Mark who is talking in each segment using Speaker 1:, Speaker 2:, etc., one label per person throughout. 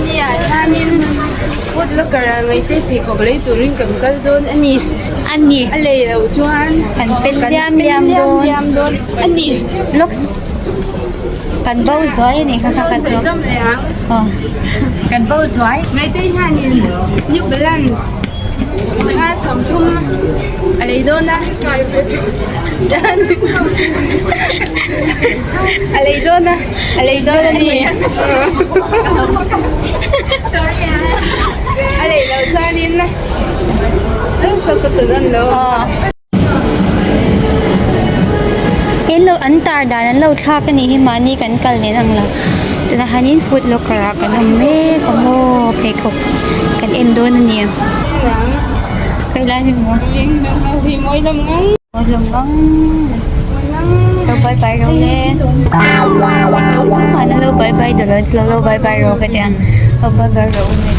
Speaker 1: Nia hianin foot locker ah ngaihte pheikhawk lei turin kan kal dawn a ni.
Speaker 2: A ni.
Speaker 1: A lei loh chuan
Speaker 2: kan pel liam liam dawn.
Speaker 1: Liam dawn a ni.
Speaker 2: Looks kan bo zuai a ni kha kha kha chu.
Speaker 1: Sawi zawm leh ang.
Speaker 2: Aw.
Speaker 3: Kan bo zuai.
Speaker 1: Ngaihte hianin New Balance sangha 30 a lei dawn a. A lei dawn a. A lei dawn a ni. A lei loh chuanin saw ka tun an lo.
Speaker 2: In lo an tar dan an lo thlak a nih hi mahni kan kal nen ang lo. Tunah hianin foot locker ah kan awm mek a maw pheikhawk kan en dawn a ni. Khawi lai hi maw?
Speaker 1: Mawi hlawm ngang.
Speaker 2: Mawi hlawm ngang. Lo bye bye ro le. Lo tu man lo bye bye da lo lo lo bye bye ro ka tia. Lo bye bye ro le.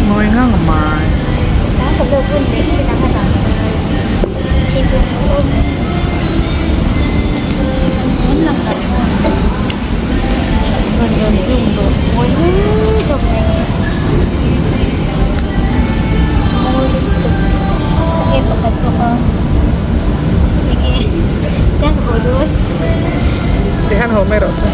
Speaker 3: Mawi ngang mai. Tihan ho mai rawh se.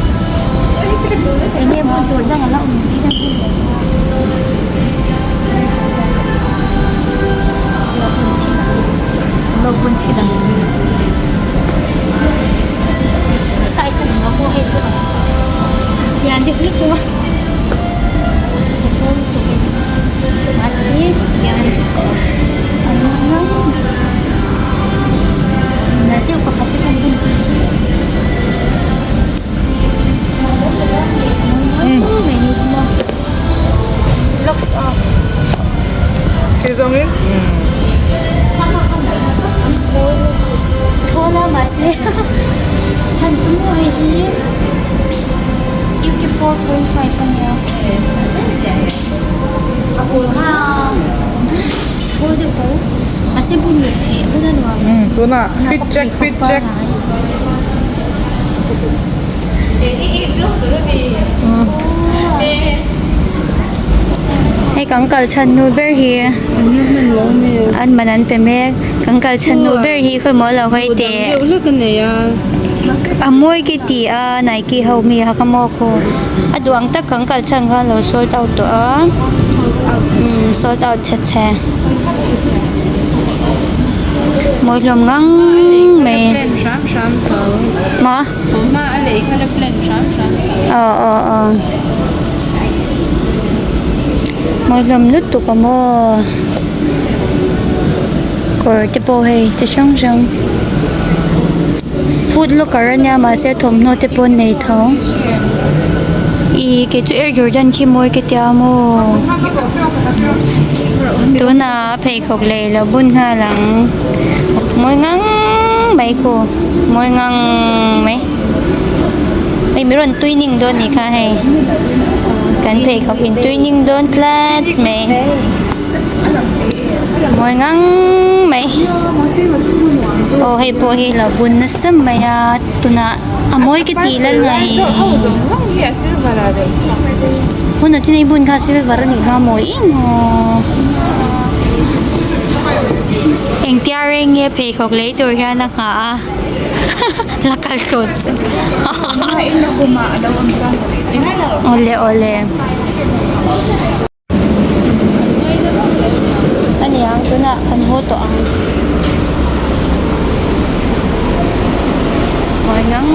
Speaker 3: Thil zawngin tunah fit check fit check.
Speaker 2: Hei kan kal chhan nu ber hi an man an pe mek kan kal chhan nu ber hi khawi maw lo hawi teh a mawi ka ti a Nike ho mi a ka maw khaw a duh ang tak kan kal chhan khan a lo sold out tawh a umm sold out chhe chhe. Mawi hlawm ngang mai maw aw aw aw mawi hlawm lutuk a maw kawr te pawh hei chi hrang hrang foot locker ania mahse thawmhnaw te pawh an nei tho ih kei chu air jordan khi mawi ka tia maw. Tunah pheikhawk lei lo bun nghal ang mawi ngang mai khu mawi ngang mai hei mi rawn tui ning dawn nih kha hei kan pheikhawk in tui ning dawn tlat mai mawi ngang mai aw hei pawh hi lo bun nasa mai a tunah a mawi ka tih lal ngai hunah chuan hei bun kha silver a nih kha mawi em aw engtia reng nge pheikhawk lei tur hian a nghah a la kal tawh chu awle awle. A niang tunah kan haw tawh ang mawi ngang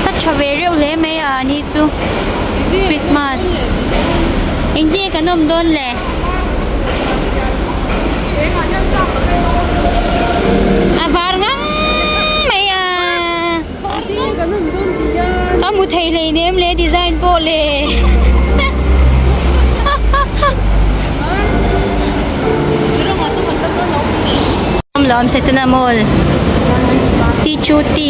Speaker 2: sa tha ve reuh hle mai a ni chu Christmas engtin nge kan awm dawn le a var ngang mai a. Ka hmu thei hleinem le design pawh le Lawm Setana Mall Ti chu ti.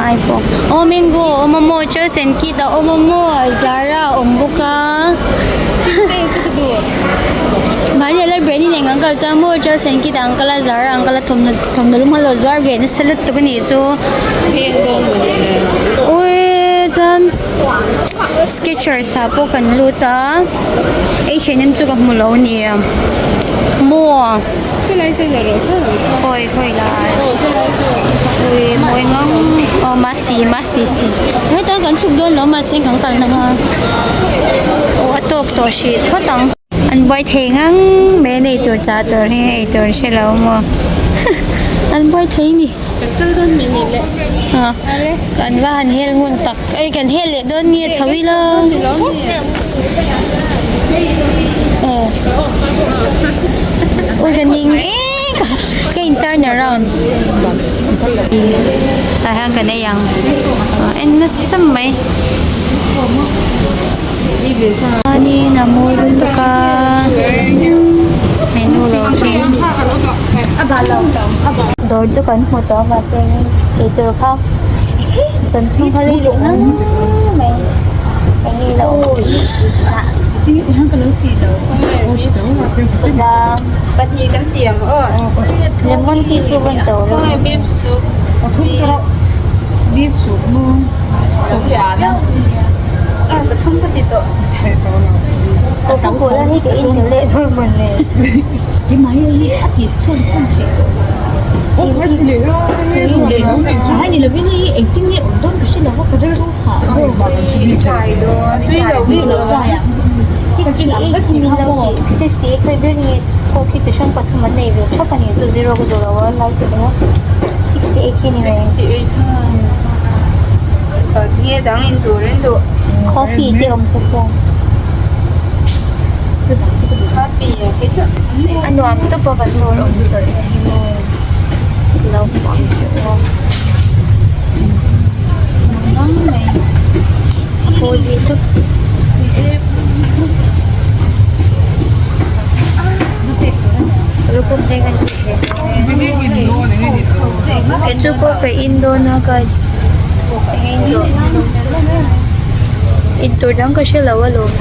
Speaker 2: ai pawh aw mango a awm a maw Charles and Keith a awm a maw Zara a awm bawk a mahni a Lalberni nen kan kal chuan maw Charles and Keith ah an kal a Zara ah an kal a thawmhnaw thawmhnaw lum kha lo zuar ve nasa lutuk a nih chu awii chuan Skechers ah pawh kan lut a H and M chu ka hmu lo a ni maw. Khawi khawi lai ui mawi ngang aw masi masi si heta kan chhuk dawn lo mahse kan kalna kha aw a tawk tawh hrih phawt ang an buai thei ngang mai a nei tur chah tur hi ei tur hre lo maw an buai thei ni kan va han hel ngun tak ei kan hel leh dawn nge chho ila aw ui ka ning em ka in turn around tah hian kan ei ang en nasa mai chuanin a mawi lutuk a menu lo hi dawr chu kan hmu tawh a mahse engin eitur kha sawn chhung kha rei leh ngang mai eng nge lo lemon tea chu van to lo coca cola hi ka in tel leh dawn mawn le. 68 khoi ber nge coke hi chi hrang pathum an nei ve thap a ni chu zero ka duh lo a lai te pawh 68 hi a ni mai coffee te awm bawk a a nuam tawp a kan dawr awm chawlh na hi maw lo hmu ang che aw nuam mai a cozy tawp. Kei chu pawh ka in dawn a guys in tur dang ka hre lo alawm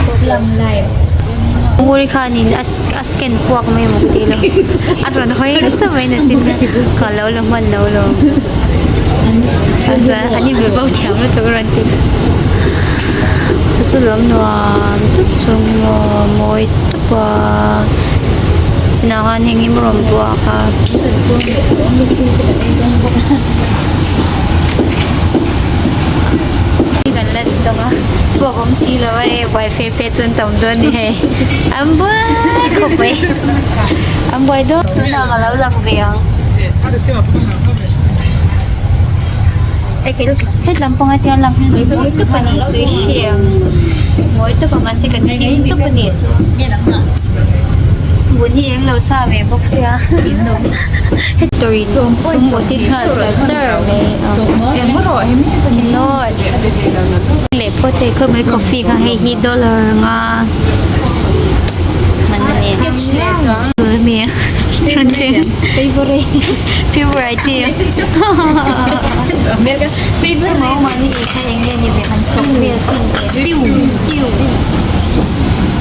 Speaker 2: Nguri khanin a a scan puak mai maw ka ti lo a rawn hawi nasa mai na chin ka lo la hman lo lawm an in be bo thiam lutuk a rawn ti chu chu lawm nuam tawp chu maw mawi tawp a chinah khan heng hi rawn buak a. Kan la dawng a puak awm si lo a hei buai fe fe chuan tam dawn ni hei an buai khawp mai an buai dawn tunah ka lo lang ve ang het lampang a tiang lang hian mawi tawp a nih chu i hria mawi tawp a mahse kan thim tawp a nih chu vun hi eng lo sa ve bawk sia hetorin sum audit nghal char char mai a leh phawt hei khawi mai coffee kha hei hi dollar anga man a ni favorite mahni ei kha eng nge ni ve han chawk vel chin te stew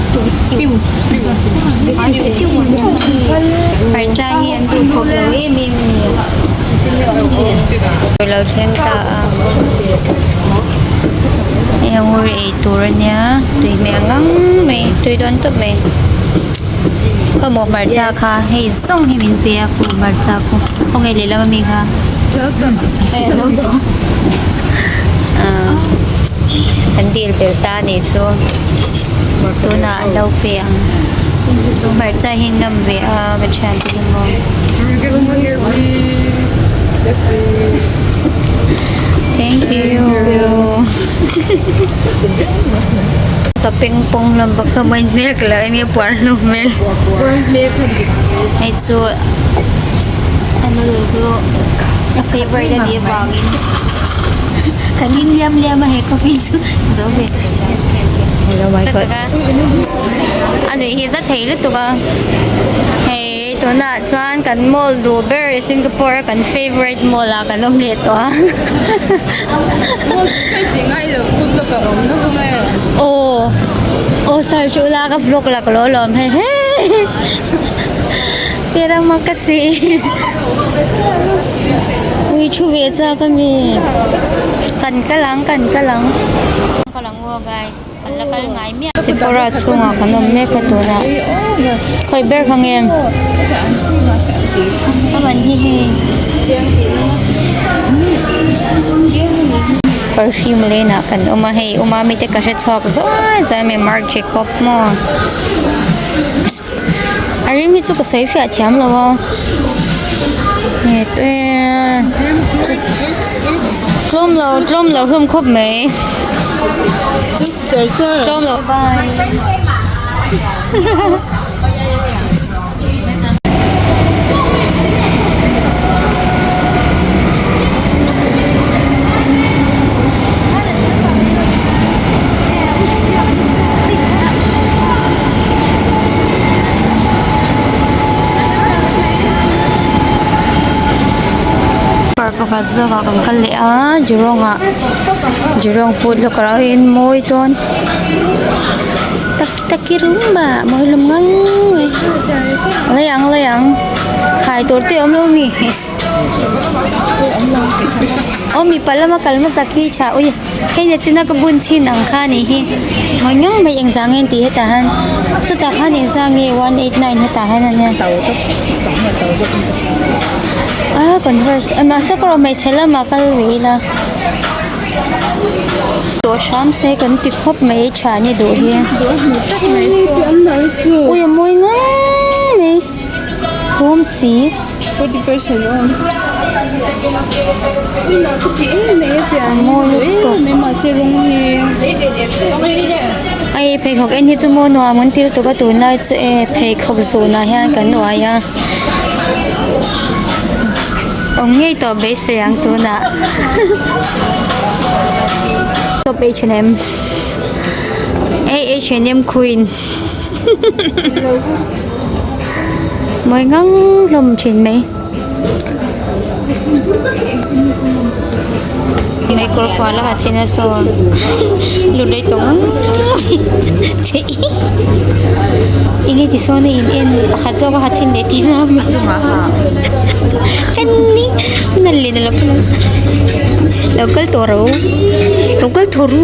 Speaker 2: stew stew hmarcha hi an duh khawp lo em em a ni lo thleng ta a hei angur ei tur a nia tui hmel ngang mai tui dawn tawp mai khawmaw hmarcha kha hei zawng hi min pe a khu hmarcha khu khawnge lehlam ami kha hei a zo tawh ah kan dil belh ta anih chu tunah an lo pe ang hmarcha hi ngam ve a ka thiante hi maw. Thank you. Ka peng pawng hlawm bawk a mawi hmel ka lo en nge puar hlawm hmel hei chu a favourite a nih avangin kan in liam liam a he coffee chu zo ve. Hello my god. A nuih hi za thei lutuk a. Hei tunah chuan kan mall duh ber Singapore a kan favourite mall ah kan awm leh tawh a. Aw aw sir chu ula ka vlog laklawh alawm hei hei. Tirama ka si. Ui thu ve chak a mi. Kan kal ang kan kal ang. Kal ang aw guys kan la kal ngai miah. Sephora chhungah kan awm mek a tunah. Khawi ber kha nge? A man hi hei. Perfume lane ah kan awm a hei awma mite ka hre chhuak zuai zuai mai Marc Jacob maw. A ring hi chu ka sawi fiah thiam lo a tlawm lo tlawm lo hlawm khawp mai tlawm lo bye. Car pakhat zawkah kan kal leh a Jurong ah Jurong food locker ah hian mawi dawn tak tak i rum a mawi hlawm ngang mai lei ang lei ang khai tur te a awm lo a mi aw mipa lama kal hmasak hi tha ui. Hei ni china ka bun chhin ang kha anih hi mawi ngang mai engzah nge an tih hetah hian sawtah khan engzah nge 189 hetah hian ania ah converse mahse ka rawh hmeichhe lamah kal ve ila tawh hram se kan ti khawp mai tha ni duh hi ui a mawi ngang mai tlawm si. Hei pheikhawk en hi chu maw nuam an ti lutuk a tunlai chu e pheikhawk zunah hian kan uai a awm ngei tawh beisei ang tunah top H and M H and M queen. Mawi ngang hlawm thin mai. Microphone a ha chin a saw lut rei tawh ngang che i enge ti sawn a in en pakhat zawk a ha chin leh tih na mi en ni nal leh nal lo kal tawh ro lo kal tawh ru.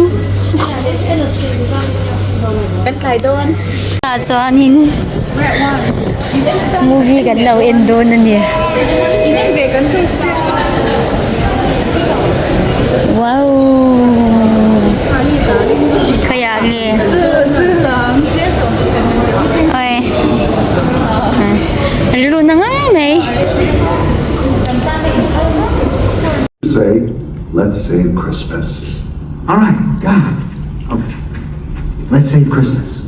Speaker 4: Kan tlai dawn.
Speaker 2: Ah chuanin movie kan lo en dawn a ni. Wow. Khaiah nge? Oi. Rilru na ngang mai.
Speaker 5: Say, let's save Christmas. All right, got it. Okay. Let's save Christmas.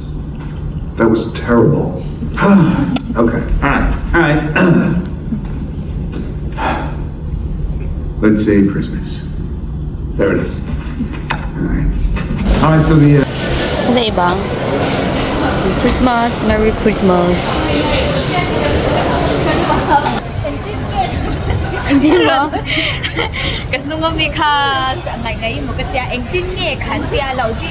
Speaker 5: That was terrible. okay. All right. All right. Let's save Christmas. There it is. All right. All right. So the.
Speaker 2: Lei bang. Christmas, Merry Christmas. Engtin maw?
Speaker 4: Ka hnung ami kha ngaih ngaih emaw ka tia engtin nge khan tia lo ti.